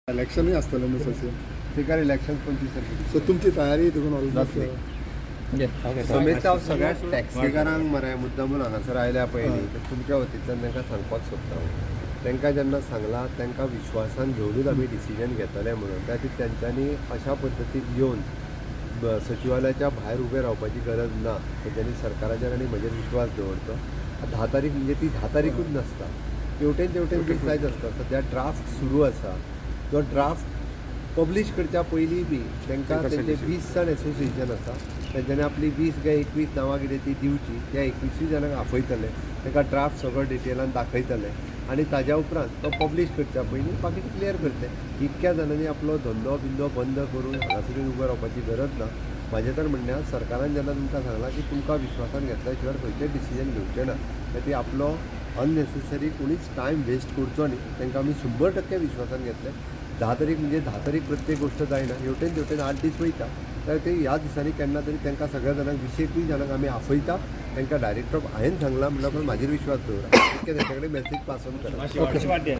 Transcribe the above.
इलेक्शनूय आसतलें न्हू Sachin? Speaker, election 25 तारखेक. सो तुमची तयारी देखून ऑलमोस्ट जातली. समेत हांव सगळ्या टॅक्सीकारांक मरे मुद्दामून हांगासर आयल्या पयलीं तर तुमच्या वतींतल्यान तांकां सांगपाक सोदता हांव. तांकां जेन्ना सांगलां, तांकां विश्वासान घेवनूच आमी डिसिजन घेतले म्हणून. त्या खातीर तेंच्यांनी अशा पद्दतीन येवन सचिवालयाच्या भायर उबे रावपाची गरज ना. तेंच्यांनी सरकाराचेर आनी म्हजेर विश्वास दवरचो. 10 तारीख म्हणजे ती 10 तारीखूच नासता, तेवटेन तेवटेन दीस जायत आसता. सद्या ड्राफ्ट सुरू आसा. जो ड्राफ्ट पब्लीश करच्या पयलीं बी तांकां तेंचे 20 जाण एसोसिएशन आसा, तेंच्यांनी आपली 20 काय 21 नांवां कितें ती दिवची. त्या 21 जाणांक आपयतले, तांकां ड्राफ्ट सगळो डिटेलान दाखयतले आनी ताज्या उपरांत तो पब्लीश करच्या पयलीं बाकीचे क्लियर करतले. इतक्या जाणांनी आपलो धंदो बिंदो बंद करून हांगासर उबो रावपाची गरज ना. म्हाजें तर म्हणणें आसा, सरकारान जेन्ना तुमकां सांगलां की तुमकां विश्वासान घेतल्या शिवाय खंयचें डिसिजन घेवचें ना, ते आपलो अननेसेसरी कोणीच टायम वेस्ट करचो न्ही. तांकां आमी 100% विश्वासान घेतले. 10 तारीख म्हणजे 10 तारीख प्रत्येक गोश्ट जायना, हेवटेन तेवटेन 8 दीस वयता. तर ते ह्या दिसांनी केन्ना तरी तांकां सगळ्या जाणांक 20-21 जाणांक आमी आपयता. तांकां डायरेक्ट हांवें सांगलां म्हणल्यार पण म्हाजेर विश्वास दवरा, इतकें तेंच्या कडेन मॅसेज पास ऑन करा.